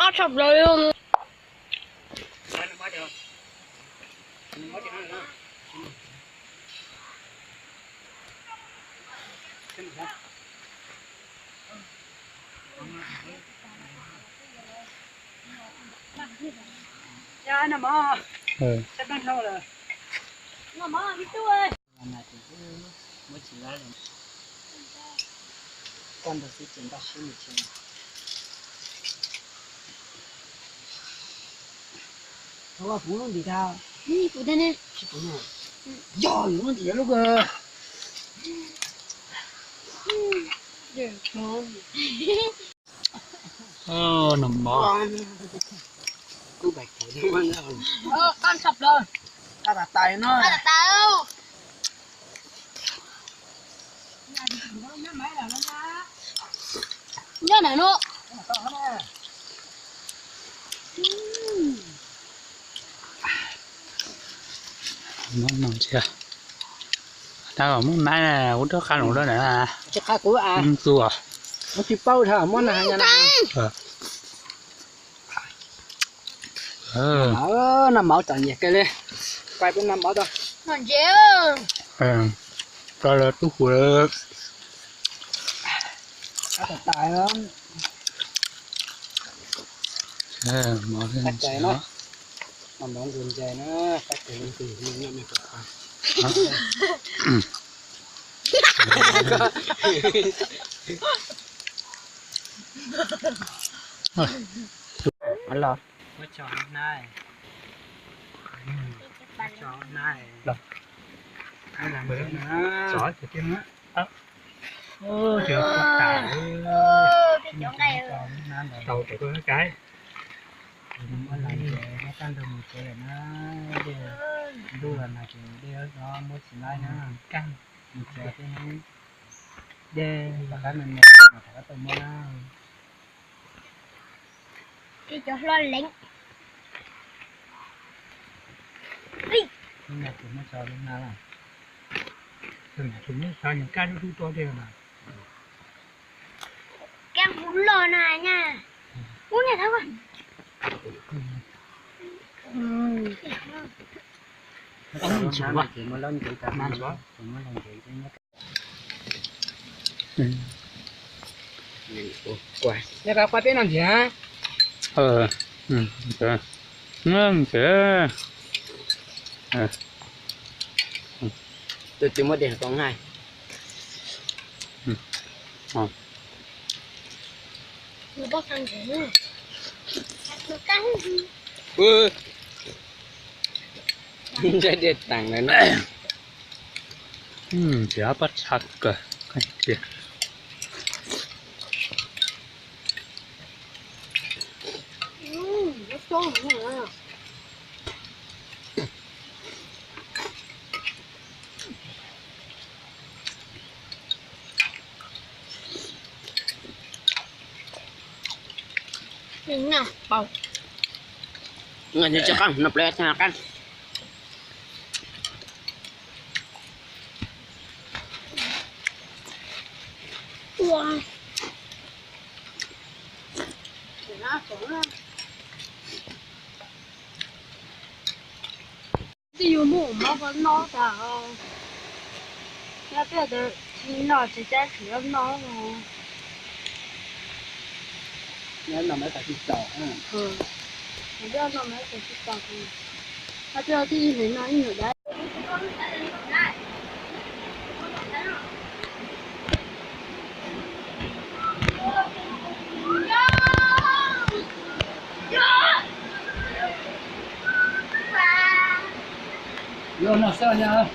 Qab tshaj plaws li. Yog lub ntim lub. Noj mov. Qab tshaj plaws. Qab tas tais no. Nyob ntawm no. Noj no ntsia. Tab kom muab naib na, ua rau qab los rau na. Tsis qab kuv a. Tus. Tsis paub dhau muab na. Noj mov txom nyem kawg li. Pais peb noj mov tau. Tso los tub hu. Mov ntxais na. Los. Muab tso na. Muab tso na. Los. Tso tiag tiag na. Ub, tsis tau tas. Tau tau koj kab. Muab los tsev, muab kaj ntug mus tsev lawm na. Dej ntuj los nag ces dej no muab tsis laib na. Kaj mus tsev thiab na. Dej tom qab me me mas rov qab tuaj muab na. Ib cov hlob leev. Ib, tus muab tso lub hnab lawm. Tus muab tso nws kaj dub dub tuaj dej mas. Kaj hub loj na nyaj. Ub, nyaj thab. Nyob qab peb no ntxiv. Tus twg muab dej rau hais. Ntshe dej tag lawm na. Ntshe pab tshaj kawg tiag. Noj tsis qab, noj plawv tag qab. Twb yus muaj mov qhov no tas, yog peb tsis noj tsis cab tsis noj. Noj mas tsis tau, noj mas tsis tau, twb ib hlis no ib nus dab. Yuav noj xwb os.